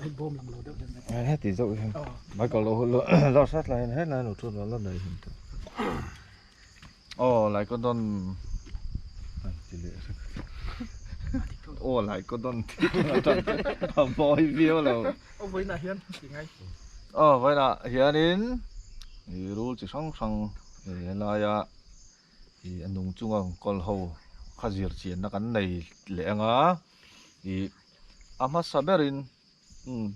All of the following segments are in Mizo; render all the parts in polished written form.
Hei bawm lang lo deuh deuh. Heti zauh hian Michael lo lo hrat lai hian helai lo thu la nei hian te. Aw Lycodon an ti leh hrep. Aw Lycodon tih a mawi viau lo. Aw vawiinah hian ti ngai. Aw vawiinah hianin rul chi hrang hrang helaia ih a nung chunga kawl ho kha zir chianna kan nei leh ang a ih a hmasa berin umm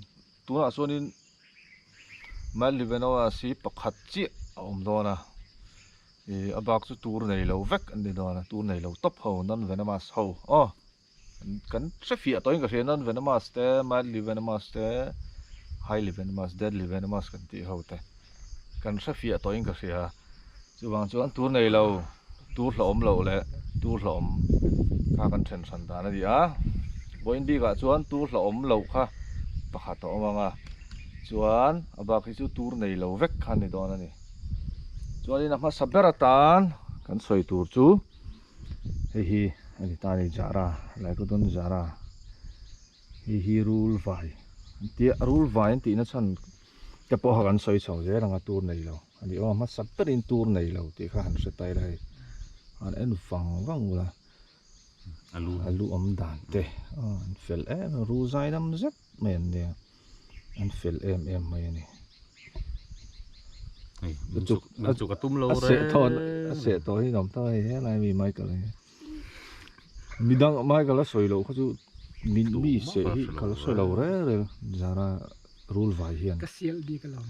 tunah chuanin Malivenoa si pakhat chiah a awm dawn a ih a bak chu tur nei lo vek an ni dawn a tur nei lo tawp ho non venomous ho aw kan hre fiah tawhin ka hria non venomous te mildly venomous te highly venomous deadly venomous kan tih ho te kan hre fiah tawhin ka hria chuvang chuan tur nei lo tur hlauhawm loh leh tur hlauhawm kha kan then hran dan a ni a vawiin bikah chuan tur hlauhawm loh kha pakhat a awm ang a chuan a bak hi chu tur nei lo vek kha a ni dawn a ni chuanin a hmasa ber atan kan sawi tur chu. Hei hi a ni ta a ni Zara Lycodon Zara hei hi rul vai an tia rul vai an tihna chhan te pawh kha kan sawi chho zel ang a tur nei lo a ni awm a hmasa berin tur nei lo tih kha han hre ta ila hei han en vang vang ula a lu awm dan te an fel em em rul zai dam zet mai an nia an fel em em mai a ni. Min chuk a tum lo reng. A seh tawh hi nuam tak a ni helai mi Michael hi. Midang Michael a sawi loh kha chu min mi seh hi ka la sawi lo reng reng Zara rul vai hian. Ka sial bik alawm.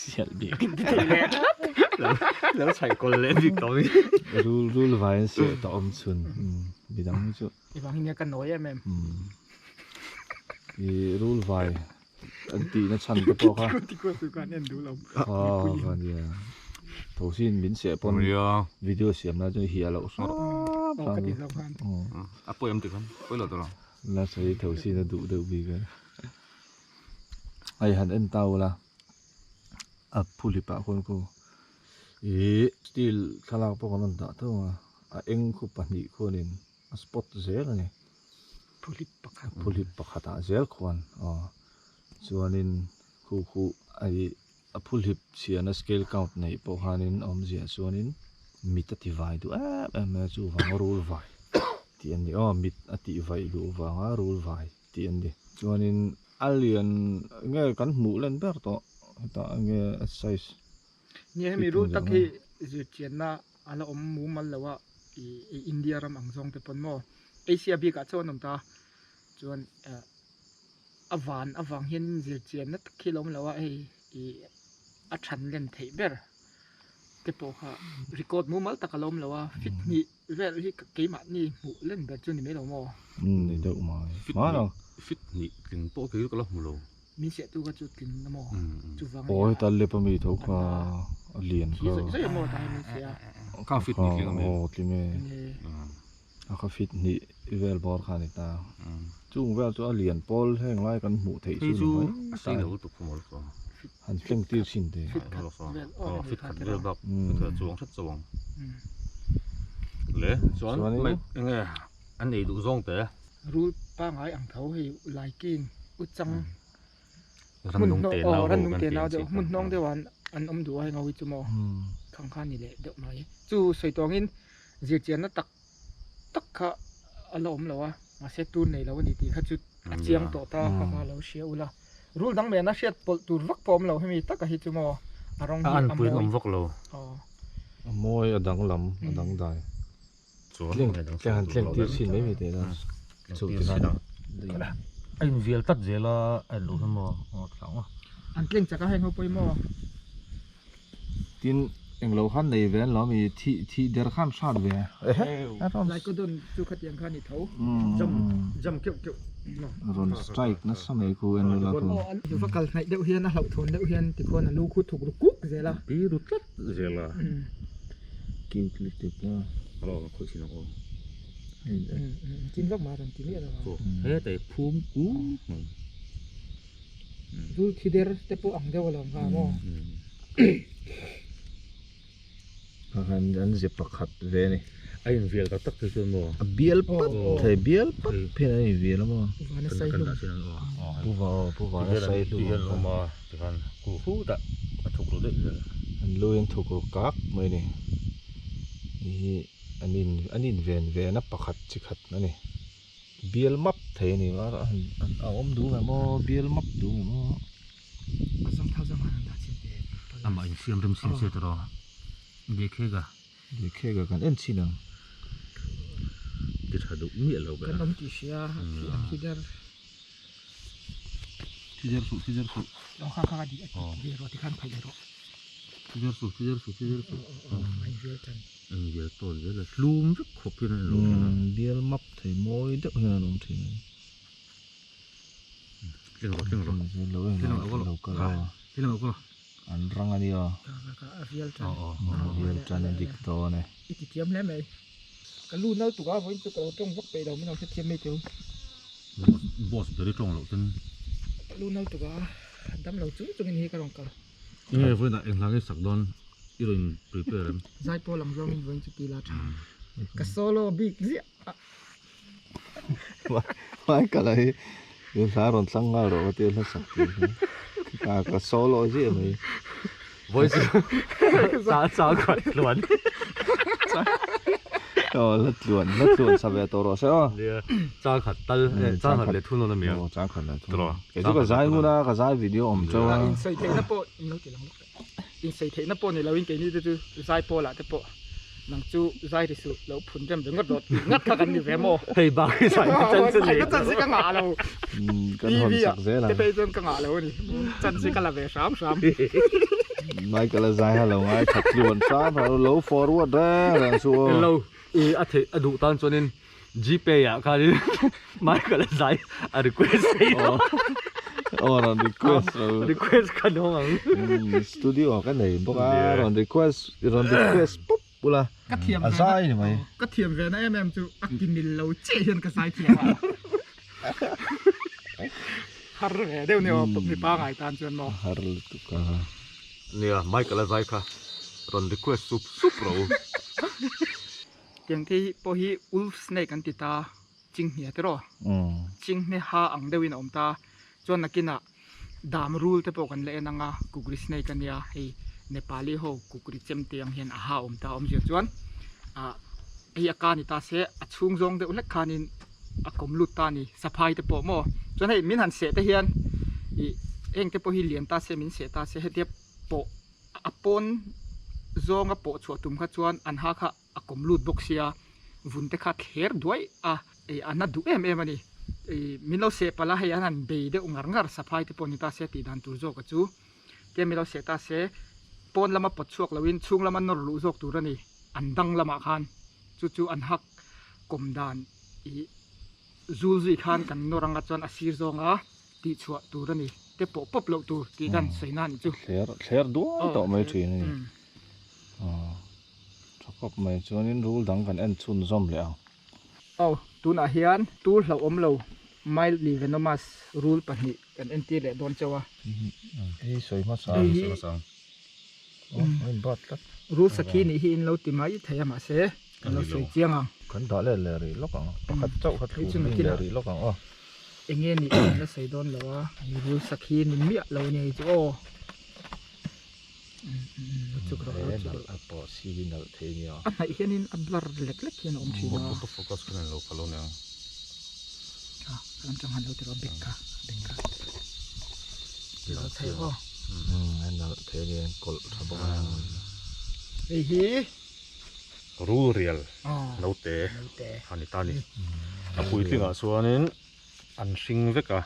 Sial bik. Lo chhaih kawl leh bik tawh mi. Rul rul vai an seh tawh awm chhun midang hi chu. I vang hi nia ka nawi em em. I rul vai an tihna chhan te pawh kha. Aw kha nia. Thosin min seh pawn video siam lai chuan hiah loh hram hram. A pawi awm tikhan pawi lo tawh lo. La sawi thosin a duh deuh bik a. Hei han en ta ula a phulip ah khawn khu ih steel thlalak pawh kan rawn dah tho a a eng khu pahnih khuanin. a spot zel a ni phuhlip pakhat phuhlip pakhat ah zel khuan aw chuanin khu khu a ih a phuhlip chhiahna scale count neih pawh khanin a awmzia chuanin mit a ti vai duh em em mai a chuvang rul vai tih a ni aw mit a tih vaih duh vanga rul vai tih a ni chuanin a lian nge kan hmuh len ber tawh hetah enge a size. Nia hemi rul tak hi zirchianna a la awm mumal lo a i India ram ang zawng te pawn maw Asia bik ah chuan awm ta chuan a van avang hian zirchianna tak hi a la awm lo a hei i a than len theih ber te pawh kha record mumal tak a la awm lo a fit hnih vel hi keimahni hmuh len ber chu ni mai lo maw. Ni deuh mai fit hnih tling pawh kei ka la hmu lo. Min siah tu kha chu tling a maw? Chuvang a nia. Aw heta lep a mi tho kha a lian kha. Khi zawih zawih a maw tah hian min siah a. Kha fit hnih tling a mi? Aw tling e. A kha fit hnih vel bawr kha a ni ta. Chung vel chu a lian pawl heng lai kan hmuh theih chu ni mai. A sei lo lutuk khaw maw lutuk a. Han tleng tir thin te. Fit khat vel aw a ni fit khat vel bak fit khat chuang hret chuang. Le chuan enge an ei duh zawng te. Rul pangai ang tho hei laiking u chang hmun hnawng aw rannung te nau deuh hmun hnawng deuh ah an awm duh a hei ngawi chu maw khang kha ni leh deuh mai chu sawi tawngin zirchianna tak tak kha a la awm lo a mahse tur nei lo a ni tih kha chu a chiang tawh ta kha kha lo hria ula rul dang mena hriat pawlh tur vak pawh awm lo hemi taka hi chu maw a rawng hi a mawi a mawi a danglam a dangdai. Thleng han thleng tir chhin mai mai teh la chu ti khan a in vial tlat zel a a en loh hian maw a thlang a an tleng chak a heng ho pawh hi maw tin englo khan nei ve an lo mi thi thi der khan hrat ve Lycodon chu khatiang khan i tho jam jam keuh keuh rawn strike nasa mai khu en ula khu va kal hnaih deuh hian a hlauhthawn deuh hian tikhuan a lu khu thuk ru kuk zel a pi ru tlat zel a Cute lutuk a. Alo ka khawih thin ang aw. Chin vak mah rawn ti miah lo ang. Hetai phum kung mai. Rul thi der te pawh ang deuh alawm kha maw. Kha khan an ze pakhat ve a ni. A in vial tak tak phei chuan maw? A bial pap thei bial pap hian an in vial a maw? Pu Vana sai hlum. Pu Va aw Pu Vana sai hlum. Ti hian an awm a tikhan ku hutah a thuk ru daih zel. An lu in thuk ru kak mai a ni. Hei hi an in an in ven ve na pakhat chi khat a ni. Bial map thei a ni a a awm duh ngem aw bial map duh ngem aw. A zawng thau zawng han dah chin te. Amah insiam rem siam se tawh rawh. Dekhega. Dekhega kan en chin ang. Ti tha duh miah lo ber. Kan awm tih hria a thi der. Thi der suh thi der suh. Aw kha kha a ti rawh tikhan phaih leh rawh. Thi der suh thi der suh thi der suh. Aw a invial tan. Invial tawn zel a hlum vek khawp hian a lo thin a. Bial map thei mawi deuh hian an awm thin a ni. Tling rawh tling rawh. Lo en lo kal a. Tling rawh kal. An rang a nia. A vial tan. A vial tan a dik dawn e. I ti thiam hle mai. Ka lu nal tuk a vawiin chu ka lo tawng vak peih lo min lo hrethiam mai teu. Boss ber i tawng loh ten. Ka lu nal tuk a dam lo chung chungin hi ka rawn kal. Enge vawiinah eng hla nge sak dawn i rawn in prepare em? Zaipawl ang zawngin vawiin chu ti la tha. Ka solo bik ziah a. Michael a hi i hla rawn tlang nghal rawh ka tia hla sak tur hi. Ka ka solo ziah mai. Voice cha cha khat tluan. Aw hla tluan hla tluan sa ve tawh rawh se aw. Nia cha khat tal cha khat leh thun awn a mi a. Aw cha khat leh thun. Kei chu ka zai ngun a ka zai video awm chauh a. Insawi theihna pawh in lo ti lang lawk. Insawi theihna pawh ni loin keini te chu zai pawlah te pawh nang chu zai ri suh lo phun rem ringawt rawh tih ngat kha kan ni ve maw? Hei bak hi zai na chan chu nei lo. Chan si ka ngah lo. Kan hawn sak zel ang. Te phei chuan ka ngah lo a ni. Chan si ka la ve hram hram. Michael a zai ha lo ngai that tluan hram hram lo forward reng reng chu aw. Lo i a theih a duh tan chuanin Gpay ah khanin Michael a zai a request thei lo. Aw rawn request lo. Request kha dawng ang. Studio ah ka nei bawk a rawn request rawn request pawp ula a zai ni mai. Ka thiam ve na em em chu a ti mil lo chiah hian ka zai thiam a. Har ve deuh ni aw mipa ngai tan chuan maw. Har lutuk a. Nia Michael a zai kha rawn request sup sup rawh u. Tiang te pawh hi wolf snake an ti ta, chinghnia te rawh, chinghne ha ang deuhin a awm ta, chuan nakinah dam rul te pawh kan la en ang a, kukri snake a nia, hei Nepali ho kukri chem te ang hian a ha a awm ta awmzia chuan ah hei a ka ni ta se a chhung zawng deuh hlek khanin a kawm lut ta a ni, saphai te pawh maw, chuan hei min han seh te hian ih heng te pawh hi lian ta se min seh ta se hetia pawh a pawn zawnga pawh chhuah tum kha chuan an ha kha a kawm lut bawk sia vun te kha thler duai a ih a na duh em em a ni ih min lo seh palh a hei an han bei deuh ngar ngar saphai te pawh ni ta se tih dan tur zawk a chu tia min lo seh ta se pawn lama pawt chhuak lo in chhung lama nawr luh zawk tur a ni an dang lamah khan chu chu an hak kawm dan ih zul zui khan kan nawr anga chuan a sir zawnga tih chhuah tur a ni te pawh pawp loh tur tih kan sawi na a nih chu. Thler thler duai tawh mai thin a ni. Tha khawp mai chuanin rul dang kan en chhun zawm leh ang. Aw tunah hian tur hlauhawm lo mildly venomous rul pahnih kan entir leh dawn chauh a. Hei sawi hmasa ang. Sawi hmasa ang. Aw a in bat tlat. Rul sakhi nih hi in lo ti mai thei a mahse kan lo sawi chiang ang. Kan dah let leh rih lawk ang. Pakhat chauh kha thlur ring leh rih lawk ang aw. Enge nih kan la sawi dawn lo a. Rul sakhi ni miah lo nia hi chu aw. A pawh si hi nalh thei nia. A hnaih hianin a blur lek lek hian a awm thin a. Auto focus khan an lo phal lo nia. A lam chang han lo ti rawh a bek kha a bek kha. Ti lo thei aw. A nalh thei nia an kawlh tha bawk a. Hei hi. Rul rial naute a ni ta a ni. A puitlingah chuanin an hring vek a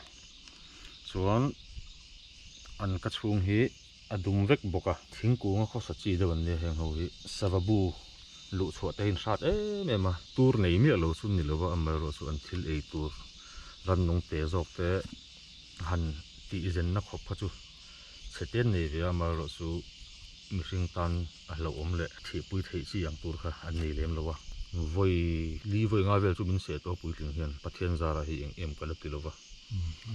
chuan an ka chhung hi a dum vek bawk a. Thingkung a khawsa chi deuh an nia heng ho hi sava bu luh chhuah te hi an hrat em em a. Tur nei miah lo chu ni lova amaherawh chu an thil ei tur rannung te zawk te han tih zenna khawp kha chu chhe te an nei ve a amaherawh chu mihring tan a hlauhawm leh thihpui theih chi ang tur kha an nei lem lo a. Vawi li vawi nga vel chu min seh tawh a puitling hian Pathian zara hi eng em ka la ti lova.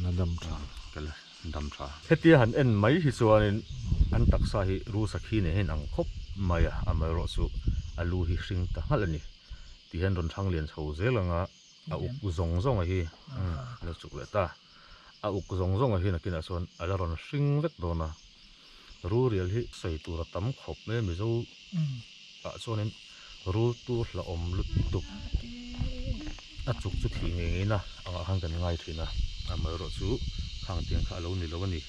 La dam tha. Ka la dam tha. Hetia han en mai hi chuanin an taksa hi ru sakhi nen hian ang khawp mai a, amaherawhchu a lu hi hring ta nghalh a ni. Ti hian rawn thang lian chho zel ang a, a uk zawng zawng a hi a lo chuk leh ta. A uk zawng zawng a hi nakinah chuan a la rawn hring vek dawn a. Rurial hi sawi tur a tam khawp mai a Mizo ah chuanin rul tur hlauhawm lutuk a chuk chu thih ngei ngei na angah khan kan ngai thin a, amaherawhchu khang tiang kha a lo ni lo a ni.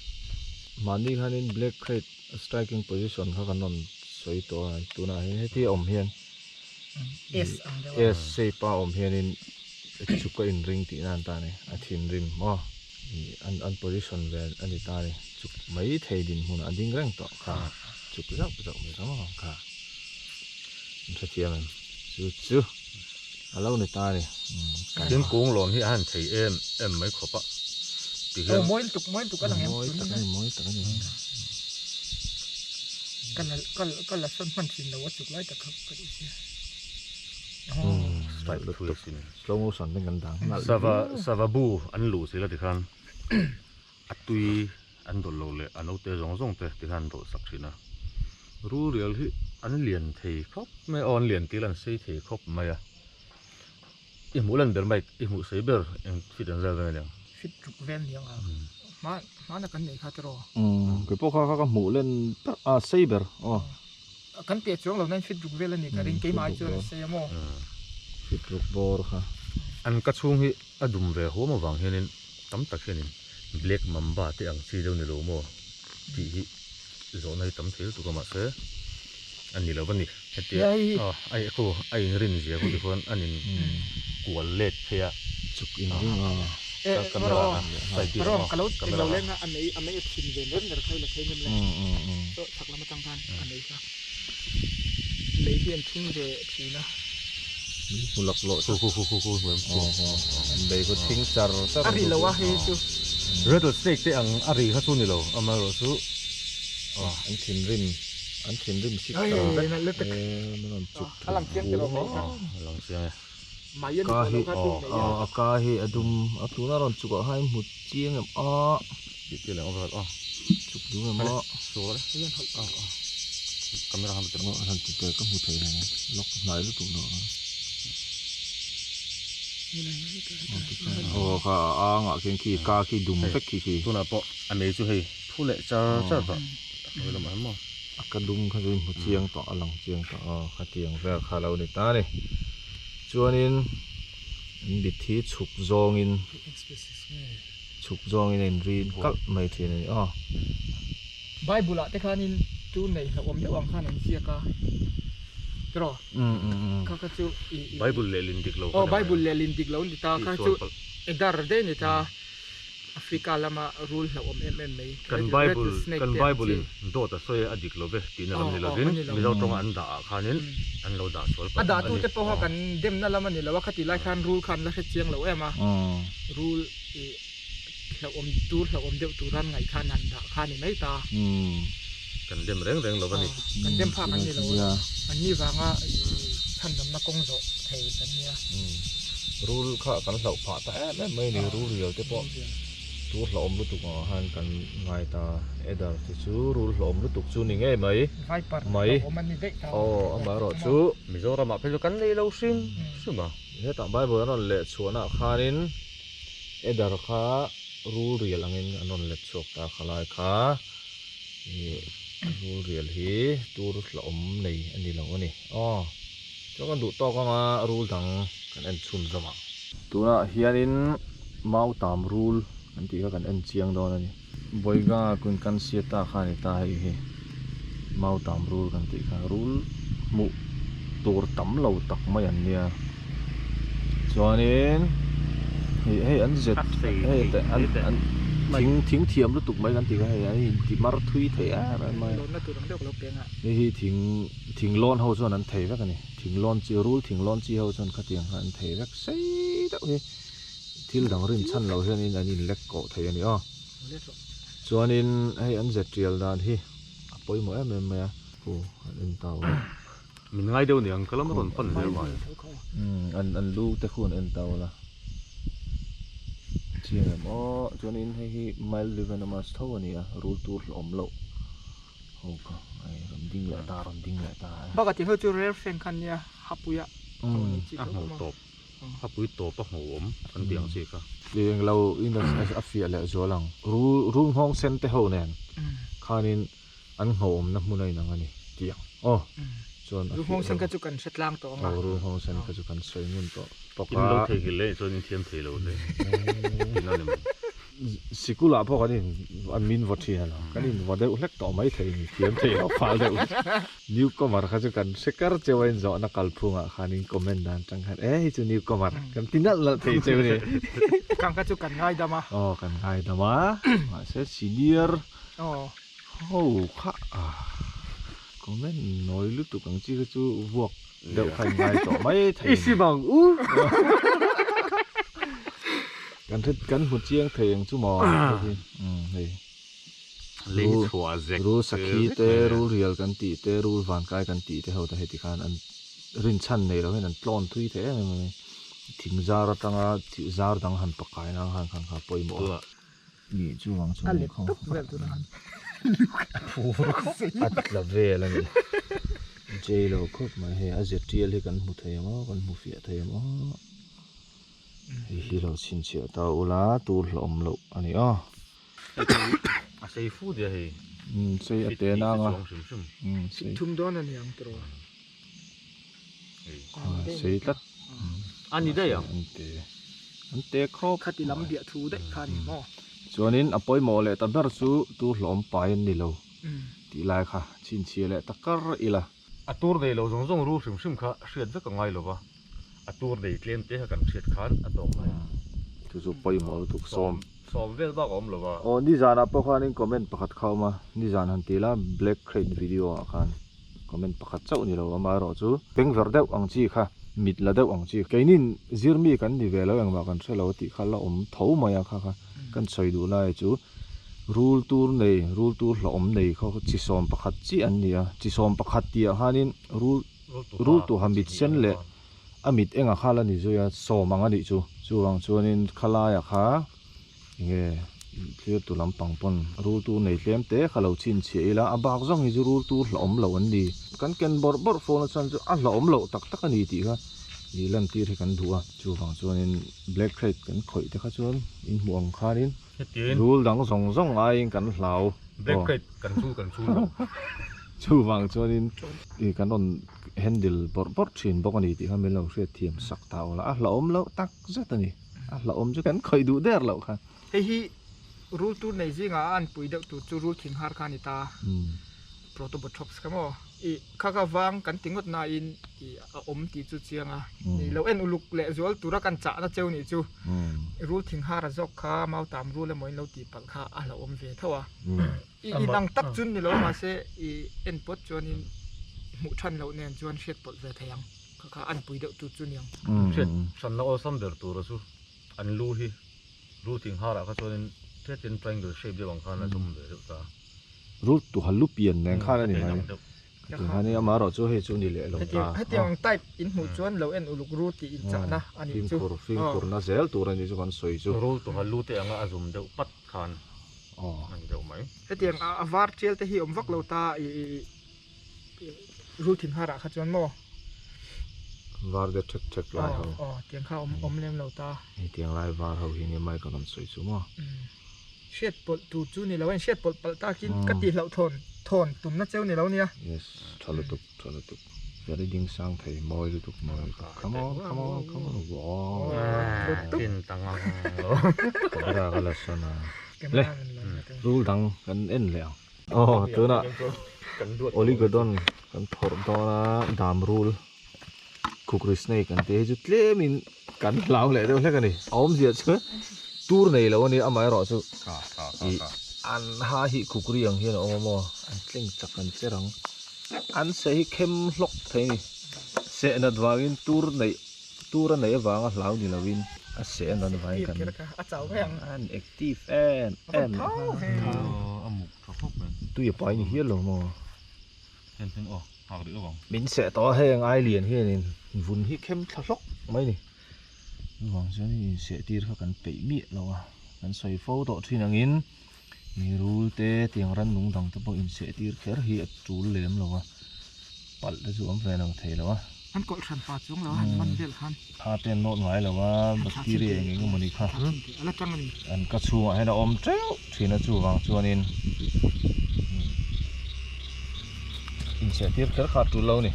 Mahni khanin Black Krait striking position kha kan rawn sawi tawh a, tunah hian heti a awm hian S ang deuh a. S shape a awm hianin chuk a inring tihna an ta a ni, a thinrim maw an an position ve a ni ta a ni, chuk mai thei dinhmunah a ding reng tawh kha chuk zauh zauh mai hrang ang kha an hrethiam em chu chu a lo ni ta a ni. Thingkung lawn hi a han thei em em mai khawp a ti hian. Aw mawi lutuk mawi lutuk a lang em mawi tak a ni mawi tak a ni. Ka la ka ka la sawn hman thin lo a chuk lai tak kha ka duh sia. Strike thui asin. Slow motion ten kan dang nalh. Sava sava bu an luh zela tikhan a tui an dawlh lo leh a naute zawng zawng te tikhan an dawlh sak thin a. Rurial hi an lian thei khawp mai a, aw an lian til an sei thei khawp mai a. I hmuh lan ber mic i hmuh sei ber eng fit an zal vel aniang. Fit ruk vel niang a hma hmana kan neih kha tiraw. Umm kei pawh kha kha ka hmuh len ber a sei ber aw. Kan teh chuang lo nain fit ruk vel ani ka ring keimah ai chuan a sei a maw. Fit ruk bawr kha. An ka chhung hi a dum ve huam avang hianin tam tak hianin black mamba te ang chi deuh ni lo maw tih hi zawhna hi tam thei lutuk a mahse a ni lo a ni. Hetia a khu a inrin zia khu tikhuan an in kual let phei a. Chuk inring a. Camera a side bik a ka lo lo leng a a mei a mei a thin ve ber ber kha i la thei ngam le. Chaw chhak lam atang khan a mei kha lei hi an thing ve thin a. Hmu lak lawh chu. Khu khu khu khu khu khu. Lei khu thing char char. A ri lo a hei chu. Rattlesnake te ang a ri kha chu ni lo amaherawh chu. An thinrim an thinrim sik ta vek e min rawn chuk a lang chiang tilo mai kha a lang chiang e mai ani ka hi kha chu a a ka hi a dum a tuna rawn chuk ah khan hmu chiang em a tih te lang over a chuk dum em a sual a camera han ti han ti teh ka hmu thei lo lawk hnai lutuk lo aw kha a ang ah khian khi ka khi dum vek khi khi tunah pawh a mei chu hei Thu leh char char tawh hawi lamah hian maw. A ka dum kha chu in hmu chiang tawh a lang chiang tawh aw khatiang vel kha lo ni ta a ni. Chuanin an bit hi chhuk zawngin chhuk zawngin a inrin kalh mai thin a ni aw. Bible ah te khanin tu nei hlauhawm deuh ang khan an ziak a tiraw kha kha chu i Bible lehlin dik lo aw Bible lehlin dik lo ni ta kha chu edar daih a ni ta. Africa lama rul hlauhawm em em mai Kan Bible kan Bible in dawt a sawi a dik lo ve tihna lam ni lovin Mizo tawnga an dah ah khanin an lo dah sual palh a ni. A dahtute pawha kan demna lam a ni lo a, khatih lai khan rul kha an la hre chiang lo em a, rul i hlauhawm tur hlauhawm deuh tura an ngaih khan an dah kha a ni mai ta. Kan dem reng reng lo a ni. Kan dem phak an ni lo a, an ni vanga chhandamna kawng zawh thei kan nia. Rul kha kan hlauh phah ta em em mai a ni, rul riau te pawh tur hlauhawm lutuk ang ah khan kan ngai ta. Eder te chu rul hlauhawm lutuk chu ni ngei mai. Viper hlauhawm an ni daih ta. Aw amaherawh chu. Mizoram ah phei chu kan nei lo hrim hrim a. Hetah Bible an rawn leh chhuahna ah khanin Eder kha rul rial angin an rawn let chhuak ta khalai kha. Ih rul rial hi tur hlauhawm nei a ni lo a ni aw chuan kan duh tawk anga rul dang kan en chhun zawm ang. Tunah hianin mautam rul kan tih kha kan en chiang dawn a ni. Boiga kun kan siata kha a ni ta hei hi mautam rul kan tih kha rul hmuh tur tam lo tak mai an nia chuanin hei hei an zet hei an an thing thing thiam lutuk mai kan tih kha hei an inti mar thui thei em em mai a hei hi thing thing lawn ho chuan an thei vek a ni thing lawn chi rul thing lawn chi ho chuan khatiang kha an thei vek sei deuh hi thil dang rin chhan lo hianin an inlek kawh thei a ni aw chuanin hei an zet tial dan hi a pawimawh em em mai a. Pu an en tau a. Min ngai deuh niang ka lam a rawn pan zel mai. Umm an an lu te khu an en tau la. Chiang em aw chuanin hei hi mildly venomous tho a ni a rul tur hlawm loh ho kha ai rawn ding leh ta rawn ding leh ta. Bak a tih ho chu rare feng kha nia hapuia. A ngho tawp a pui tawp a ngho awm kan tih ang chi kha. Eng lo in a fiah leh zual ang. Rul rul nghawng sen te ho nen khanin an ngho awmna hmun a inang a ni tih ang aw chuan a Rul nghawng sen kha chu kan hre tlang tawh ang a. Aw rul nghawng sen kha chu kan sawi ngun tawh bawk a. In lo theihnghilh leh chuan in thiam thei lo hle tihna a ni mai. Sikul ah pawh kan in an min vaw thin a lo, kan in vaw deuh hlek tawh mai thei ni, thiam thei lo fal deuh. New comer kha chu kan hre kar cheu a in zawhna kalphung ah khan in comment dan tang khan e hei chu new comer kan ti nalh nalh thei cheu ni. Kang kha chu kan ngaidam a. Aw kan ngaidam a, mahse senior ho kha comment nawi lutuk ang chi kha chu vuak deuh kha in ngai tawh mai thei. I sim ang u. Kan hre kan hmu chiang thei ang chu maw hei hei. Lei chhuah zek. Rul sakhi te rul rial kan tih te rul vankai kan tih te ho te heti khan an rinchhan nei lo hian an tlawn thui thei em em a ni. Thing zar atanga zar dang han pakai nan khan khan kha pawimawh a. Ni chu vang chuan A let tawp vel tuna han a tla vel a ni. Jei lo khawp mai hei a ze tial hi kan hmu thei ang aw kan hmu fiah thei ang aw. Hei hi lo chhinchhiah ta ula tur hlawm loh a ni aw. A sei fu dia hei. Umm sei a te nang a. Umm sei. Thum dawn a ni ang tiraw. Sei tlat. A ni daih ang. An te an te khawp. Khati lam biah thu daih kha a ni maw. Chuanin a pawimawh leh ta ber chu tu hlawm pai an ni lo tih lai kha chhinchhiah leh ta kar ila. A tur nei lo zawng zawng ru hrim hrim kha hriat vek a ngai lo va, a tur nei tlem te kha kan hriat khan a tawk mai. Chu chu pawimawh lutuk sawm. Sawm vel bak a awm lo va. Aw nizanah pawh khanin comment pakhat kha a awm a, nizan han ti la black crate video ah khan comment pakhat chauh ni lo amaherawh chu bengverh deuh ang chi kha mit la deuh ang chi keinin zirmi kan ni ve lo engmah kan hre lo tih kha la awm tho mai a kha kha kan sawi duh lai chu Rul tur nei, rul tur hlauhawm nei kha chi sawm pakhat chiah an ni a. Chi sawm pakhat tihah khanin rul rul tuha mit sen leh a mit engah kha la ni zui a, sawm ang a nih chu. Chuvang chuanin khalaiah kha enge thlir tu lampang pawn rul tur nei tlem te kha lo chhinchhiah ila, a bak zawng hi chu rul tur hlauhawm loh an ni. Kan ken bawrh bawrh phone a chuan chu a hlauhawm loh tak tak a ni tih kha ih lantir hi kan duh a. Chuvang chuanin black crate kan khawih te kha chuan in hmuh ang khanin. Hetiang. Rul dang zawng zawng aiin kan hlau. Black crate kan chul kan chul lo. Chuvang chuanin ih kan rawn handle bawrh bawrh thin bawk a ni tih kha min lo hriat thiam sak ta aw la. A hlauhawm loh tak zet a ni. A hlauhawm chu kan khawih duh der loh kha. Hei hi rul tur nei zingah a anpui deuh tur chu rul thing har kha a ni ta. Protobothrops kha maw? Ih kha kha vang kan ti ngawt nain ih a awm tih chu chiang a. Ih lo en uluk leh zual tura kan chahna cheu nih chu rul thing har a zawk kha mautam rul emaw in lo tih palh kha a hlauhawm ve tho a. Ih inang tak chun ni lo mahse ih en pawt chuanin hmuh than loh nen chuan hriat pawlh ve thei ang. Kha kha anpui deuh tur chu niang. Hriat hranna awlsam ber tura chu an lu hi rul thing harah kha chuanin hriatin triangle shape deuh ang khan a zum ve deuh ta a. Rul tuha lu pian nen khan a ni mai. Hetiang khan hei amaherawh chu hei chu ni leh lo ta. Hetiang ang type in hmuh chuan lo en uluk ru tih in chahna a nih chu. Fimkhur, fimkhurna zel tur a nih chu kan sawi chu. Rul tuha lu te anga a zum deuh pat khan a ni deuh mai. Hetiang a var tial te hi awm vak lo ta i rul thin harah kha chuan maw? Var te thek thek lai ho. Aw, tiang kha awm lem lo ta. Hetiang lai var ho hi nge mai ka rawn sawi chu maw? Hriat pawlh tur chu ni lo a, inhriat pawlh palh takin ka tih hlauh thawn thawn tumna cheu ni lo nia. Yes, tha lutuk, tha lutuk. Very ding sang thei, mawi lutuk, mawi lutuk. Come on, come on, come on. Wow. Tin tang ang lo. Camera ka la sawn a. Le, rul dang kan en leh ang. Aw, tunah Oligodon kan phawrh dawn a, dam rul Kukri snake an tih hi chu tlemin kan hlau leh deuh hlek a ni. A awmzia chu tur nei lo a ni, amaherawh chu ih an ha hi kukri ang hian a awm a maw, an tleng chak an che rang. An seh hi khem hlawk thei a ni. Seh nat vangin tur neih tur a neih avanga hlau ni loin a seh a nat vangin kan an active em em tui a pai ni hial lo maw. Min seh tawh a heng ai lian hianin vun hi khem thla hlawk mai a ni. Chuvang chuan hei inseh tir kha kan peih miah lo a, kan sawi fo tawh thin angin mi rul te tiang rannung dang te pawh inseh tir kher hi a tul lem lo a, palh te chu awm ve lo thei lo a. An kawlh hran pa chuang lo a han man vel khan. Tha te an nawt ngai lo a, bacteria eng eng emawni kha an ka chhungah hian a awm teuh thin a chuvang chuanin inseh tir kher kha a tul lo a ni.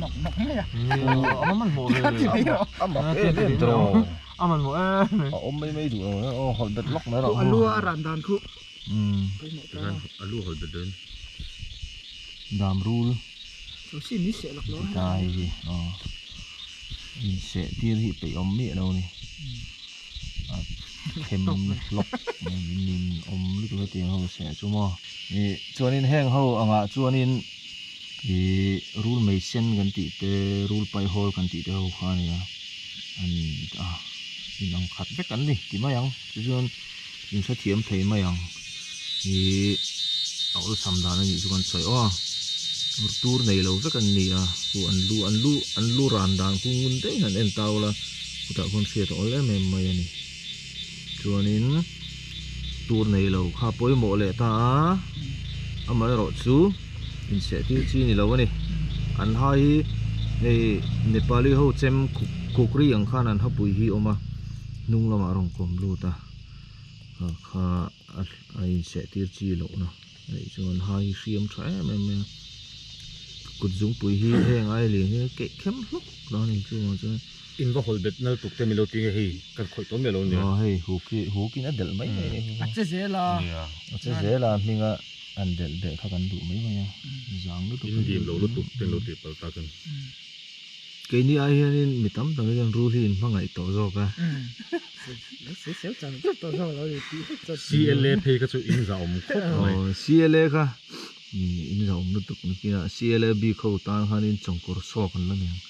Nawk nawk mai a. A mak em em tawh. A awm mai mai duh lo aw hawlh bet lawk mai rawh. A lu a ran dan khu. A lu hawlh bet dawn. Dam rul ta hei hi aw in seh tir hi peih awm miah lo a ni a them hlawk min awm lutuk hetiang ho seh chu maw ih chuanin heng ho angah chuanin ih rul mei sen kan tih te rul pai hawl kan tih te ho kha a ni a an a inang khat vek an ni ti mai ang tichuan. In hrethiam thei mai ang ih a awlsam dan a nih chu kan sawi aw tur nei lo vek an ni a khu an lu an lu an lu ran dan khu ngun daih han en tau la chutah khuan hriat a awl em em mai a ni chuanin tur nei lo kha pawimawh leh ta a amaherawh chu inseh tir chi ni lo a ni an ha hi hei Nepali ho chem kukri ang khan an hapui hi a awm a hnung lamah a rawn kawm lut a. kha kha a inseh tir chi loh na anih chuan hai hi hriam tha em em mai a kut zungpui hi heng ai lian hi keih khem hlawk dan a ni chungah chuan in va hawlh bet nal tuk te milo tinge hei kan khawih tawh miah lo nia aw hei huk hi huk in a delh mai mai a ni a che zel a a che zel a hminga an delh beh kha kan duh mai mai a zang lutuk in dim lo lutuk te lo tih palh tak a ni. Keini ai hianin mi tam tak hian rul hi in hmangaih tawh zawk a. CLA phei kha chu in zahawm khawp mai. Aw CLA kha in zahawm lutuk nakin a CLA bik ho tan khanin chawngkawr chhuak an la ni ang.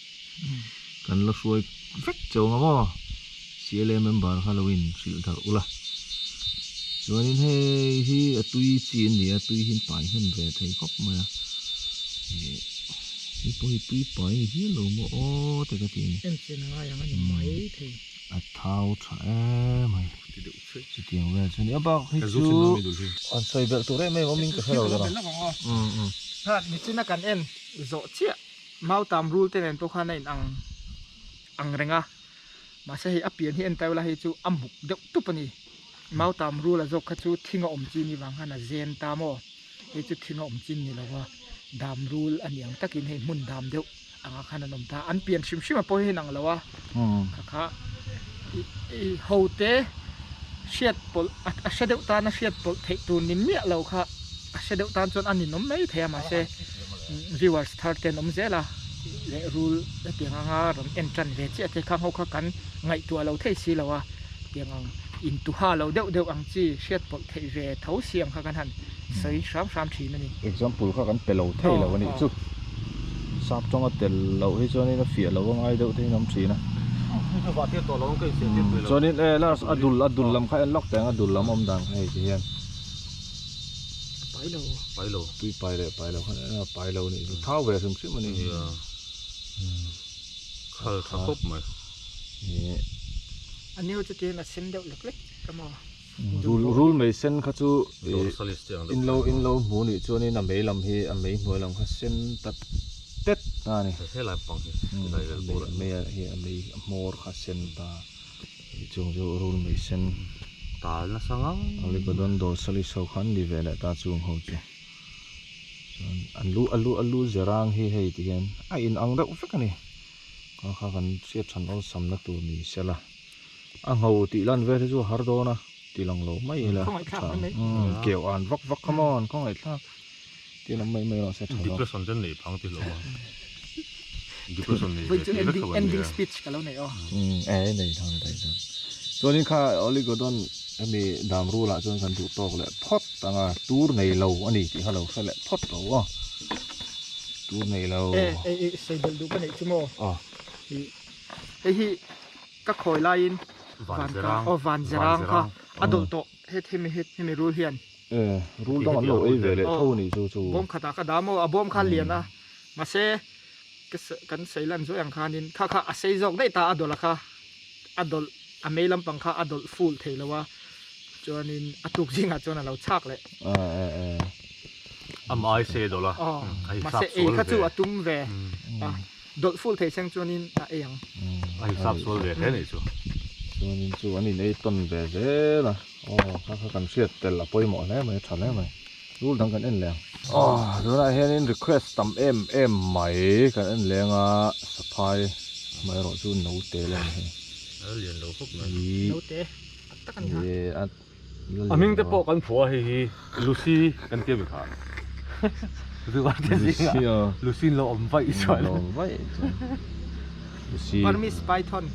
Kan la hruai vek chauh ang a maw. CLA member kha lo in hrilh darh ula. Chuanin hei hi a tui chi a ni a, tui hi an pai hnem ve thei khawp mai a. Ih hei pawh hi tui pai a ni hial lo maw aw te ka ti a ni. En chian a ngai ang a ni mai thei. A thau tha em mai. Chutiang vel chu a ni a bak hi chu an sawi belh tur em em awmin ka hre lo deuh a. Ha nichina kan en zawh chiah Mautam rul te nen pawh khan a in ang ang reng a. Mahse hei a pian hi en ta ila hei chu a muk deuh tup a ni. Mautam rula zawk kha chu thing a awm chin ni vang khan a zen ta maw? Hei chu thing a awm chin ni lo a, dam rul a ni ang takin hei hmun dam deuh angah khan an awm ta. An pian hrim hrim a pawh hi a inang lo a, kha kha i ho te hriat pawlh a hre deuh tan a hriat pawlh theih tur ni miah lo kha a hre deuh tan chuan a ninawm mai thei a mahse viewers thar te an awm zel a. Leh rul hetiang anga rawn en tan ve chiah te khang ho kha kan ngaihtuah lo thei si lo a, tiang ang intuha lo deuh deuh ang chi hriat pawlh theih ve tho si ang kha kan han sawi hram hram thin a ni. Example kha kan pe lo thei lo a nih chu. Sap tawnga tel loh hi chuanin a fiah lo a ngai deuh te hi an awm thin a. Chuanin e last a dul a dul lam kha en lawk teh ang a dul lam awm dan kha hei ti hian. Pai lo. Pai lo. Tui pai leh pai lo khan a pai lo nih chu thau ve hrim hrim a ni. Nia. Khal tha khawp mai. A neu chu tiin a sen deuh lek lek ka maw. Rul rul mei sen kha chu in lo in lo hmu nih chuanin a mei lam hi a mei hnuai lam kha sen ta tet ta a ni. Helai pang hi helai vel bawr a ni. Mei a mei hmawr kha sen ta. Chung chu rul mei sen tal nasa ngang. Oligodon dorsalis ho kha an ni ve leh ta chung ho chu. Chuan an lu a lu a lu zerang hi hei ti hian a in ang deuh vek a ni. Kha kha kan hriat than awlsam na tur ni sela. A ngho tih lan vel hi chu a har dawn a ti lang lo mai ila Khawngaihthlak mai mai. Umm keuh an vak vak kha maw an khawngaihthlak ti lam mai mai erawh se tha lo. Depression ten nei phang ti hlauh a. Depression nei ve Vawi chu tih vek ending kha van ending nia. speech ka lo nei aw. Umm e nei thang daih dawn. Chuanin kha Oligodon hemi dam rulah chuan kan duh tawk leh phawt ang a, tur nei lo a ni tih kha lo hre leh phawt lo aw. Tur nei lo. E e i sawi belh duh ka neih chu maw? Aw. I hei hi ka khawi laiin Van zerang. Aw van zerang kha a dawlh tawh het hemi het hemi rul hian. E rul dang an lo ei ve leh tho a nih chu chu. Bawm khatah ka dah maw a bawm kha a lian a mahse ka kan sawi lan zuai ang khanin kha kha a sei zawk daih ta a dawlh a kha a dawlh a mei lampang kha a dawlh full thei lo a chuanin a tuk zingah chuan a lo chhak leh. E e e. Ama ai se dawlh a, a hisap sual ve. Mahse ei kha chu a tum ve. Dawlh full thei seng chuanin a ei ang. A hisap sual ve hle nih chu. Chuanin chu an in ei tawn ve zel a. Aw kha kha kan hriat tel a pawimawh hle mai a tha hle mai. Rul dang kan en leh ang. Aw tunah hianin request tam em em mai kan en leng a saphai amaherawh chu note la ni hei. A lian lo khawp mai. Note tak tak a ni ha. A hming te pawh kan phuah a hei hi Lucy kan tia mi kha. Lucy Lucy in lo awm vaih chuan. Lo awm vaih chuan. Lucy. Burmese python.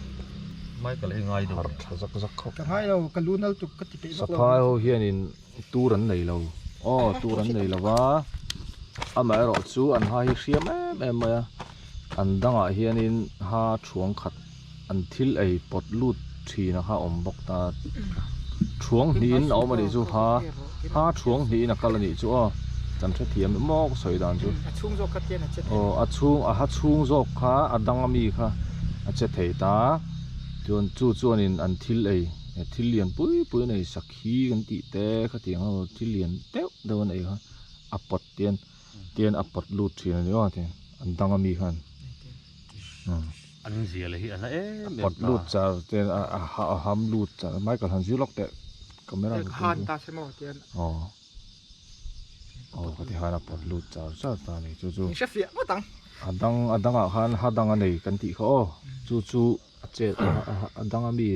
Michael hi ngai deuh. Har tha zak zak khawp. Ka ngai lo ka lu nal tuk ka ti peih vak lo. Saphai ho hianin tur an nei lo. Aw tur an nei lo va. Amaherawh chu an ha hi hriam em em mai a. An dangah hianin ha thuang khat an thil ei pawt lut thin a kha awm bawk ta. Thuang hnihin a awm a nih chu ha ha thuang hnihin a kal a nih chu aw kan hrethiam em maw ka sawi dan chu. Aw a chhung a ha chhung zawk kha a dang ami kha a che thei ta. Chuan chu chuanin an thil ei thil lian pui pui an ei sakhi kan tih te khatiang ho thil lian deuh deuh an ei kha a pawt tian tian a pawt lut thin a ni aw tian an dang ami khan. An zia leh hi a na em em ta. Pawt lut char te a ham lut char Michael han zir lawk teh camera ka han ta se maw tian. Aw aw ka ti han a pawt lut char char ta ni chu chu. In hre fiah ngawt ang. A dang a dangah khan ha dang a nei kan tih kha aw chu chu a chet a dang a mi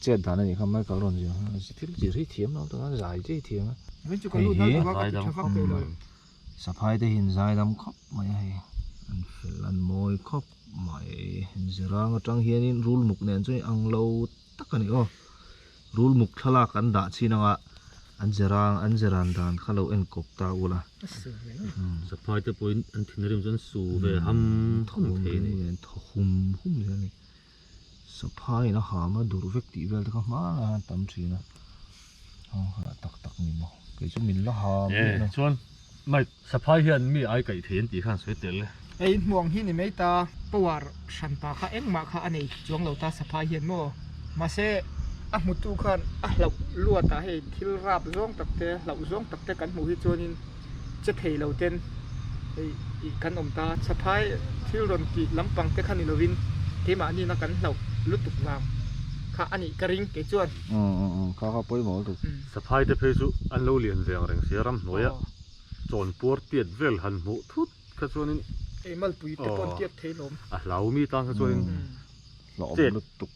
chet dan a nih kha Michael rawn zir thil zir hi thiam lo tak a zai te hi thiam a. Hei hi Saphai te hi an zaidam khawp mai a hei an fel an mawi khawp mai zirang atang hianin rul muk nen chuan ang lo tak a ni aw rul muk thlalak an dah chin anga an zirang an ziran dan kha lo en kawp ta ula Saphai te pawhin an thinrim chuan su ve ham ham thei a ni. Thaw hum hum zel a ni Saphai in a ham a dur vek tih vel te kha hmanah a tam thin a. Aw tak tak ni maw kei chu min la ha miah lo. Chuan Mike saphai hian mi ai kaih thei an tih khan sawi tel e. Hei hmuang hi ni mai ta power hran pa kha engmah kha a nei chuang lo ta saphai hian maw mahse a hmutu khan a hlauh luat ah hei thil rap zawng tak te hlauh zawng tak te kan hmuh hi chuanin che thei lo ten hei ih kan awm ta saphai thil rawn tih lampang te kha ni lovin keimahni na kan hlauh lutuk vang kha a nih ka ring kei chuan. Umm kha kha pawimawh lutuk. Saphai te phei chu an lo lian ve ang reng sia ramhnuaia chawn puar tiat vel han hmuh thut kha chuanin Ei malpui te pawh an tiat thei lawm. A hlau mi tan kha chuanin Hlawm lutuk.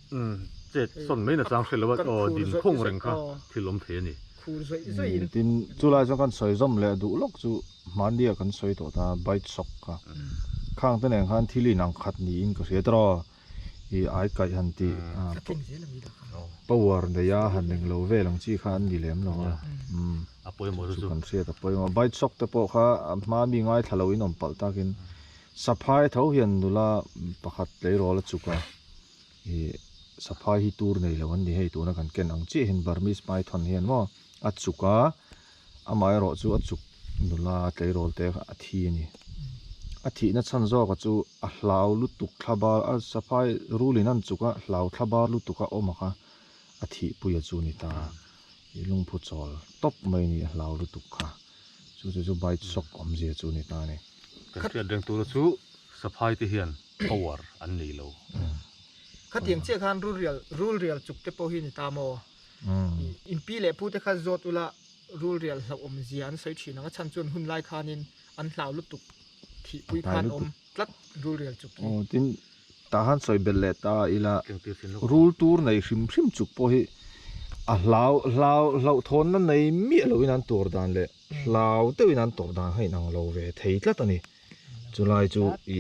Chet sawn mai nachang hre lo a aw din khawng reng kha thil awm thei a ni. Khur zawih zawih in. Tin chulai chuan kan sawi zawm leh duh lawk chu hmannia kan sawi tawh ta bite shock kha. Khang te nen khan thil inang khat niin ka hria tawh. I ai kaih han tih power nei a han eng lo vel ang chi kha an ni lem lo a a pawimawh chu chu kan hriat a pawimawh bike shock te pawh kha a hma mi ngaithla lo in awm palh takin saphai tho hian nula pakhat tleirawl a chuk a i saphai hi tur nei lo an ni hei tuna kan ken ang chiah hian Burmese python hian maw a chuk a Amaherawh chu a chuk nula tleirawl te kha a thi a ni. A thihna chhan zawka chu a hlau lutuk thla bar a saphai rulin an chuk a hlau thla bar lutuk a awm a kha a thihpuia chu ni ta. I lungphu chawl tawp mai a ni a hlau lutuk kha. Chu chu chu bite shock awmzia chu ni ta a ni. Kan hriat reng tura chu saphai te hian power an nei lo. Khatiang chiah khan rulrial rulrial chuk te pawh hi ni ta maw? In pi leh pu te kha zawt ula rul rial hlauhawm zia an sawi thin ang a chhan chuan hun lai khanin an hlau lutuk thihpui khan awm tlat rul rial chuk hi. Aw tin tah khan sawi belh leh ta ila rul tur nei hrim hrim chuk pawh hi a hlau hlau hlauhthawnna nei miah loin an tur dan leh hlau deuhin an tawrh dan kha inang lo ve thei tlat a ni. Chulai chu i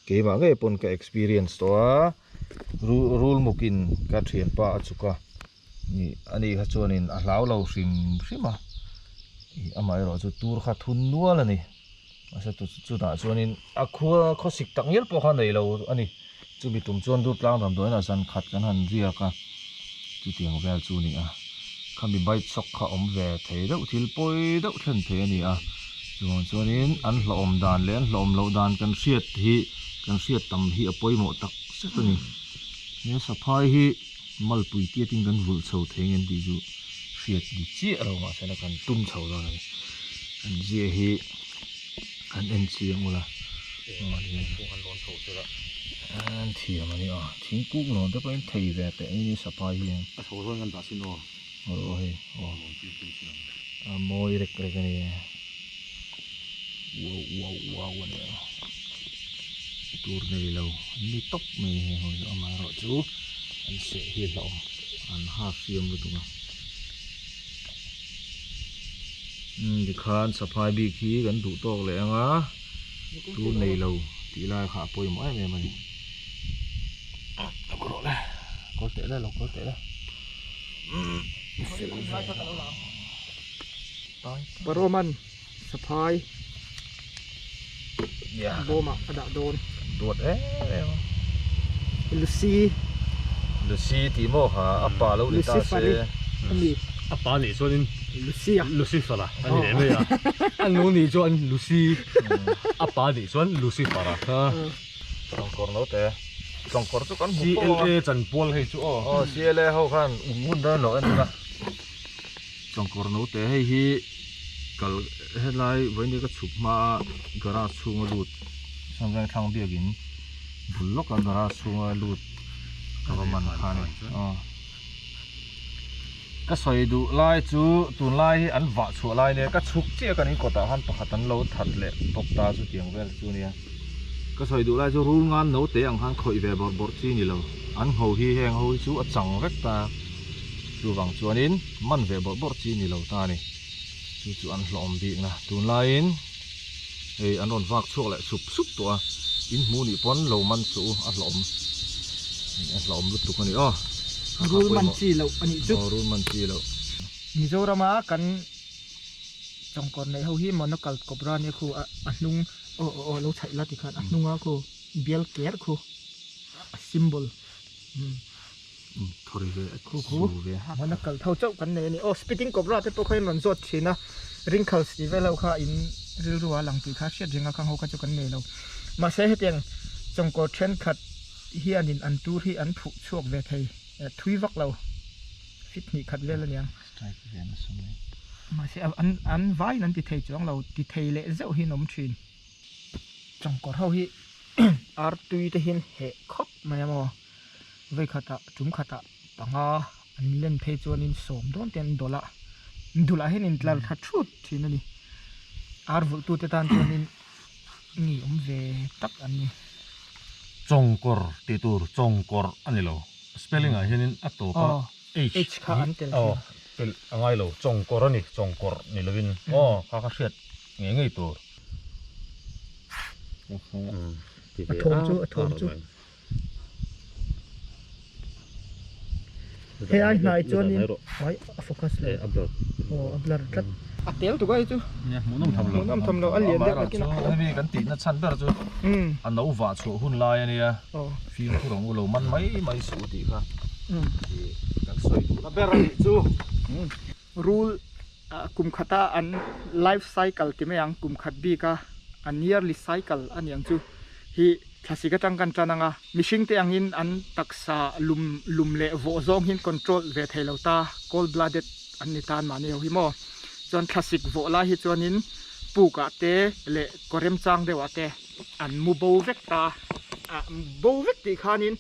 Keimah ngei pawn ka experience tawh a, rul mukin ka thianpa a chuk a, ani kha chuanin a hlau lo hrim hrim a, amaherawh chu tur kha thun nual a ni, mahse chutah chuanin a khua khawsik tak ngial pawh kha nei lo a ni, chumi tum chuan Durtlang damdawiinah zan khat kan han riak a, chutiang vel chu a ni a, khami bite shock kha awm ve thei deuh thil pawi deuh thlen thei a ni a. Chuvang chuanin an hlauhawm dan leh an hlauhawm loh dan kan hriat hi kan hriat tam hi a pawimawh tak zet a ni. He saphai hi malpui tiatin kan vulh chho thei nge tih chu hriat ni chiah lo mahse la kan tum chho dawn a ni. An zia hi an en chiang ula an thiam a ni a thingkung lawn te pawhin thei ve teh ni sapai hian a chho zawn kan dah sin aw aw hei aw a mawi rek rek a ni wow wow wow a ni a tur nei lo an ni tawp mai heng ho hi amaherawhchu an seh hi hlauhawm an ha fiam lutuk a. Tikhan saphai bik hi kan duh tawk leh ang a, tur nei lo tih lai kha a pawimawh em em a ni. Lo kal rawh le, kawl teh le, lo kawl teh le. Fel ve. Paroman saphai bawmah a dah dawn. Duat em em a. Lucy. Lucy tih maw kha a pa lo ni ta se. Ami. A pa nih chuanin Lucy a. Lucifer a a ni leh mai a. A nu nih chuan Lucy. A pa nih chuan Lucifer a. Chawngkawr naute. Chawngkawr chu kan hmu fo a. CLA chanpual hei chu aw. Aw CLA ho khan um ngun dawn lo en ila. Chawngkawr naute hei hi kal helai vawiin ka chhuk hma a garage chhunga lut Sangveng thlang biakin bul lawka garage chhunga lut ka va man kha a ni aw ka sawi duh lai chu tunlai hi an vah chhuah lai nia ka chhuk chiah kan in kawtah khan pakhat an lo that leh bawk ta chu tiang vel chu nia ka sawi duh lai chu rul ngan naute ang khan khawih ve bawrh bawrh chi ni lo an ngho hi heng ho hi chu a chang vek ta. Chuvang chuanin man ve bawrh bawrh chi ni lo ta a ni. Chu chu an hlawm bikna. Tunlaiin hei an rawn vak chhuak leh sup sup tawh a, in hmu nih pawn lo man suh u, a hlawm a hlawm lutuk a ni aw. Rul man chi loh a nih chu. Aw rul man chi loh. Mizorama kan chawngkawr neih ho hi monocle cobra nia khu a hnung aw aw aw lo chhaih la tikhan a hnunga khu bial ker khu a symbol. Thawri ve a khu khu hman a kal tho chauh kan nei a ni aw spitting cobra te pawh kha in rawn zawt thin a wrinkles tih vel ho kha in rilru a lang tih kha hriat reng a khang ho kha chu kan nei lo mahse hetiang chawngkaw thenkhat hianin an tur hi an phuh chhuak ve thei thui vak lo fit hnih khat vel a niang mahse an an vaiin an ti thei chuang lo ti thei leh zeuh hi an awm thin chawngkawr ho hi artui te hian heh khawp mai a maw. Vei khatah tum khatah panga an len phei chuanin sawm dawn te an dawlh a, dulh ah hian intlar tha thut thin a ni. Ar vulh tute tan chuanin mi awm ve tak an ni. Chawngkawr tih tur chawngkawr a ni lo. Spelling ah hianin a tawp a H kha an tel thin. Telh a ngai lo. Chawngkawr a ni, chawngkawr ni lovin aw kha kha hriat ngei ngei tur. A thawm chu a thawm chu. Hei ai hnai chuanin ai a focus lo aw a blur tlat a tel tuk a hei chu hmuhnawm tham lo hmuhnawm tham lo a lian deuh takin a hemi kan tihna chhan ber chu a no vah chhuah hun lai a nia fimkhur ang u lo man mai mai suh tih kha kan sawi duhna ber a nih chu rul kum khata an life cycle ti mai ang kum khat bika an yearly cycle a ni ang chu hi thlasik atang kan tan ang a mihring te angin an taksa lum lum leh vawh zawng hian control ve thei lo ta cold blooded an ni tan mahni ho hi maw chuan thlasik vawh lai hi chuanin puk ah te leh kaw remchang deuh ah te an mu bo vek ta ah bo vek tih khanin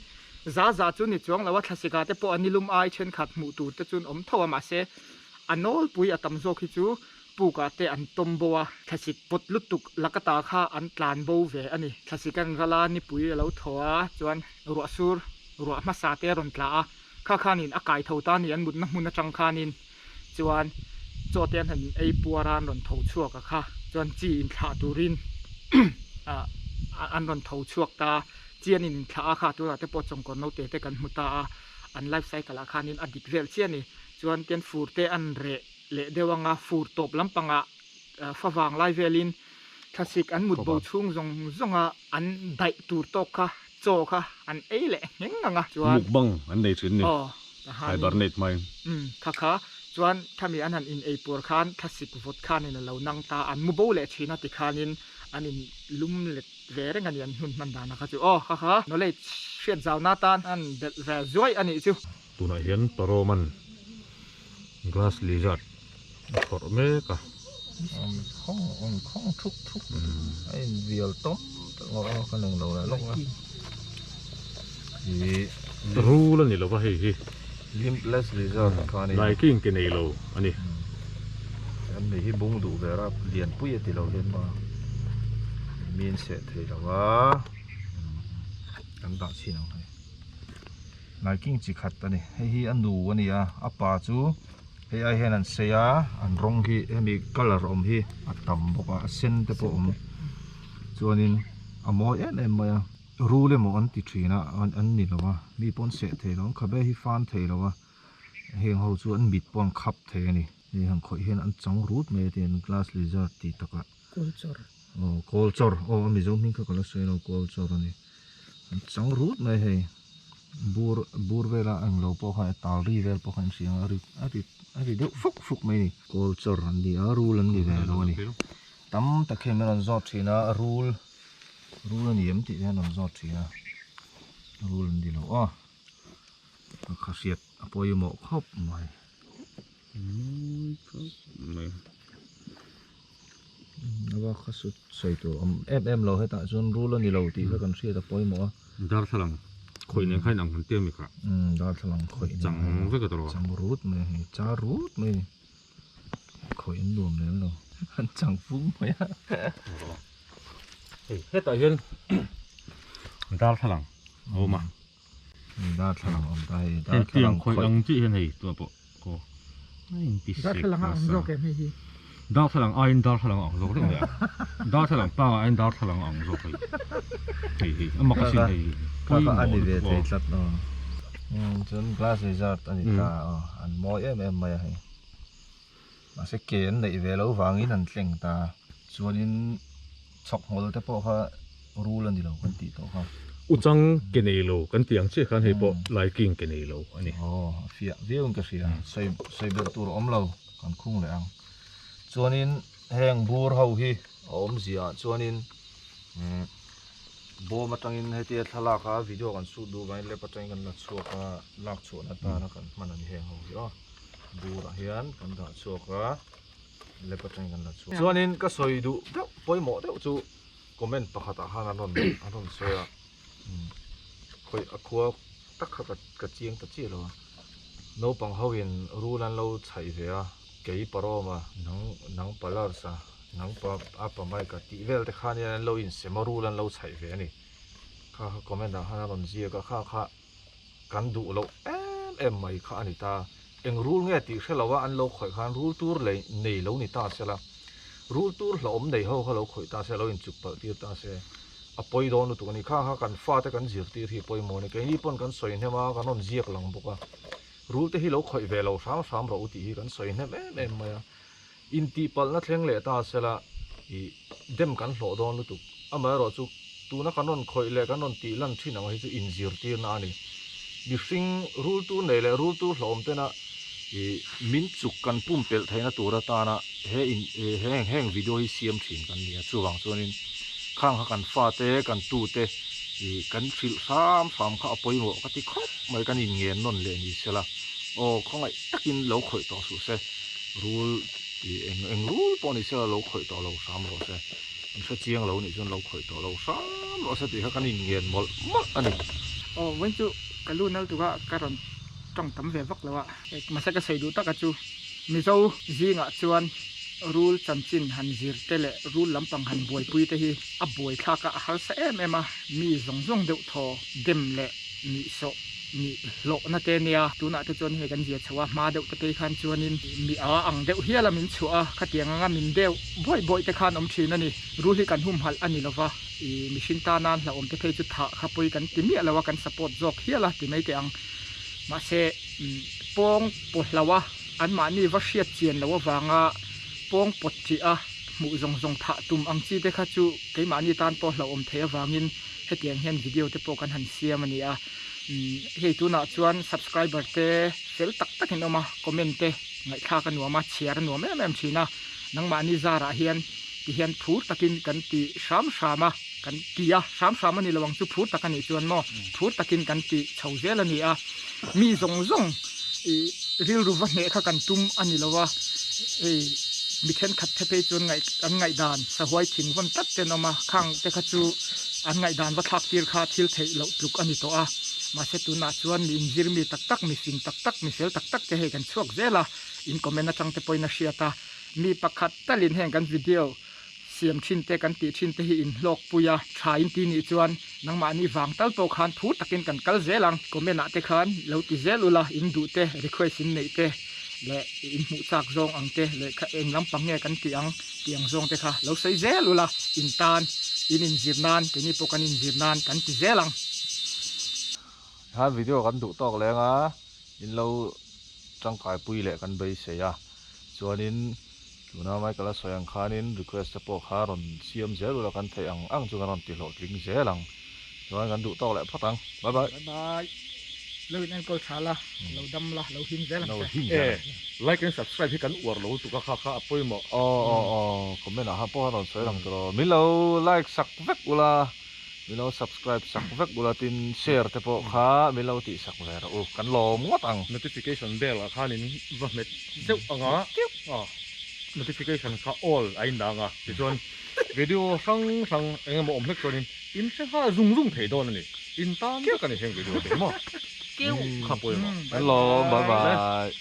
za za chu ni chuang lo a thlasik ah te pawh an nilum ai thenkhat hmuh tur te chuan awm tho a mahse a nawlpui a tam zawk hi chu pukah te an tawm bo a, thlasik pawt lutuk lakata kha an tlan bo ve a ni. Thlasik an ral a, nipui a lo thaw a, chuan ruah sur, ruah hmasa te a rawn tla a, kha khanin a kai tho ta a ni, an mutna hmun atang khanin chuan chaw te an han ei puar a, an rawn tho chhuak a kha, chuan chi inthlah turin an rawn tho chhuak ta a, chi an inthlah a kha tunah te pawh chawngkawr naute te kan hmu ta a, an life cycle ah khanin a dik vel chiah a ni, chuan tian fur te an reh. leh deuh anga fur tawp lampangah favang lai velin thlasik an mut bo chhung zawng zawnga an daih tur tawk kha chaw kha an ei leh ngheng ang a chuan Mukbang an nei thin ni aw tahan in hibernate hmain. Umm kha kha chuan khami an han in ei puar khan thlasik vawt khanin a lo nang ta an mu bo leh thin a tikhanin an in lum let ve reng a ni an hnun hman dan a kha chu aw kha kha knowledge hriat zau na tan an belh ve zuai a nih chu. Tunah hian Paroman Glass Lizard a phawrh mek a. An khawng an khawng thup thup a in vial tawm tawm a ka neng lo leh lawk a. Ih rul a ni lo va hei hi. Limpless lizard kha a ni. Laiking ke nei lo a ni. An ni hi bung duh ve rap lianpui a ti lo hian maw mi an seh thei lo a kan dah chhin ang hei. Laiking chi khat a ni hei hi a nu a ni a a pa chu hei ai hian an sei a an rawng hi hemi colour awm hi a tam bawk a a sen te pawh a awm chuanin a mawi em em mai a rul emaw an ti thin a an ni lo a mi pawh an seh thei lo an khabe hi fan thei lo a heng ho chu an mit pawh an khap thei a ni hei han khawih hian an chang rut mai a tin glass lizard tih takah Kawlchawr. Aw kawlchawr aw a mizo hming kha ka la sawi lo kawlchawr a ni an chang rut mai hei bur bur vela englo pawh kha tal ri vel pawh kha an hria a ri a ri a ri deuh fuk fuk mai a ni kawlchawr an ni a rul an ni ve lo a ni tam tak hian min rawn zawt thin a rul rul a ni em tih te hian rawn zawt thin a rul an ni lo aw ka hriat a pawimawh khawp mai. A bak kha chu sawi tur awm em em lo hetah chuan rul a ni lo tih kha kan hriat a pawimawh a. Darthlalang khawih nen kha inang han tia mi kha. Umm darthlalang khawih nen chang vek a tawrh a. Chang rut mai a hei char rut mai a ni. Khawih an nuam lem lo. An chang fung mai a. Hei hetah hian darthlalang a awm a. Darthlalang awm ta hei darthlalang khawih ang chi hian hei tuna pawh ko darthlalang a ang zawk em hei hi darthlalang aiin darthlalang ang zawk reng mai a darthlalang panga aiin darthlalang ang zawk hei hei hei a mak asin hei kha kha a ni ve thei tlat aw chuan glass lizard a ni ta aw an mawi em em mai a hei mahse ke an neih ve loh vangin an tleng ta chuanin Chhawk ngawl te pawh kha rul a ni lo kan tih tawh kha. Uchang ke nei lo kan tih ang chiah khan hei pawh laiking ke nei lo a ni. Aw a fiah viau in ka hria. Sawi sawi belh tur a awm lo kan khung leh ang. Chuanin heng bur ho hi a awmzia ah chuanin umm bawm atangin hetia thlalak a video kan shoot duh vangin lap atangin kan la chhuak a lak chhuahna atana kan hman a ni heng ho hi aw. Bur ah hian kan dah chhuak a. Lep atangin kan la chhuak. Chuanin ka sawi duh deuh pawimawh deuh chu comment pakhatah khan an rawn an rawn sawi a, khawi a khua tak kha ka ka chiang ta chiah lo a, naupang ho in rul an lo chhaih ve a, kei Paroma nang nang Palarsa nang pa a pa Mike-a tih vel te khan hian an lo insem a rul an lo chhaih ve a ni. Kha kha comment ah khan a rawn ziak a, kha kha kan duh loh em em mai kha a ni ta. Eng rul nge tih hre lo a an lo khawih khan rul tur lei nei lo ni ta se la, rul tur hlauhawm nei ho kha lo khawih ta se, lo inchuk palh tir ta se, a pawi dawn lutuk a ni. Kha kha kan fate kan zirtir hi a pawimawh a ni. Keini pawn kan sawi hnem a, kan rawn ziak lang bawk a. Rul te hi lo khawih ve lo hram hram rawh u tih hi kan sawi hnem em em mai a. Intihpalhna thleng leh ta se la, ih dem kan hlawh dawn lutuk. Amaherawhchu, tuna kan rawn khawih leh kan rawn tih lan thin ang hi chu inzirtirna a ni. Mihring rultu nei leh rultu hlawm tena ih min chuk kan pumpelh theihna tur atana he in heng heng video hi siam thin kan ni a. Chuvang chuanin khang kha kan fate kan tute ih kan hrilh hram hram kha a pawimawh ka ti khawp mai kan inngen nawn leh ni sela. Aw khawngaih takin lo khawih tawh suh se. Rul ih eng eng rul pawh ni sela lo khawih tawh lo hram rawh se. An hre chiang lo nih chuan lo khawih tawh lo hram rawh se tih kha kan inngen mawlh mawlh a ni. Aw vawiin chu ka lu nal tuk a ka rawn tawng tam ve vak lo a. Mahse ka sawi duh taka chu Mizo zingah chuan rul chanchin han zir te leh rul lampang han buaipui te hi a buaithlak a a harsa em em a mi zawng zawng deuh thaw dem leh nihsawh nih hlawhna te nia tunah te chuan hei kan zia chho a hma deuh te phei khan chuanin mi a ang deuh hial a min chhuah a khatiang anga min deuh buaih buaih te khan awm thin a ni rul hi kan humhalh a ni lova ih mihring tana hlauhawm te phei chu thah kha pawi kan ti miah lo a kan support zawk hial a ti mai teh ang mahse pawng paw hlo a anmahni va hriat chian loh avanga pawng pawt tih a hmuh zawng zawng thah tum ang chi te kha chu keimahni tan pawh hlauhawm theih avangin hetiang hian video te pawh kan han siam a ni a hei tunah chuan subscriber te fel tak tak in awm a comment te ngaihthlak a nuam a chhiar a nuam em em thin a nangmahni zarah hian ti hian phur takin kan ti hram hram a kan ti a hram hram a ni lo ang chu phur tak a nih chuan maw phur takin kan ti chho zel a ni a mi zawng zawng ih rilru va hneh kha kan tum a ni lo a hei. Mi thenkhat te phei chuan ngaih an ngaihdan sahuai thing vawn tlat te an awm a, khang te kha chu an ngaihdan va thlak tir kha thil theih loh tluk a ni tawh a. Mahse tunah chuan mi inzir mi tak tak, mi fing tak tak, mi fel tak tak te hei kan chhuak zel a, in comment atang te pawhin a hriat a. Mi pakhat talin heng kan video siam thin te kan tih thin te hi in hlawk pui a, tha in ti nih chuan nangmahni vang tal pawh khan phur takin kan kal zel ang. Comment ah te khan lo ti zel ula, in duh te, request in neih te leh in hmuh chak zawng ang te leh kha eng lampang nge kan tih ang tih ang zawng te kha lo sawi zel ula, in tan, in inzir nan, keini pawh kan inzir nan kan ti zel ang. Khan video kan duh tawk leng a, in lo tangkai pui leh kan beisei a, chuanin Tuna Michael a sawi ang khanin request te pawh kha rawn siam zel ula kan theih ang ang chu kan rawn ti hlawhtling zel ang. Chuan kan duh tawk leh phawt ang. Bye bye. Bye bye. Lo in enkawl tha la, lo dam la, lo him zel ang Lo che. him zel E, ang che. like and subscribe hi kan uar lo lutuk a kha kha a pawimawh. Aw aw aw comment ah pawh a rawn sawi lang tawh lo. Min lo like sak vek ula, min lo subscribe sak vek ula tin share te pawh kha min lo tih sak ve rawh u. Kan lawm ngawt ang. Notification bell ah khanin va hmet zeuh ang a. A notification kha all a indang a tichuan video hrang hrang eng emaw awm hlek chuanin in hre nghal zung zung thei dawn a ni in tan vek a ni heng video te hi maw kha pawimawh. Hello bye bye.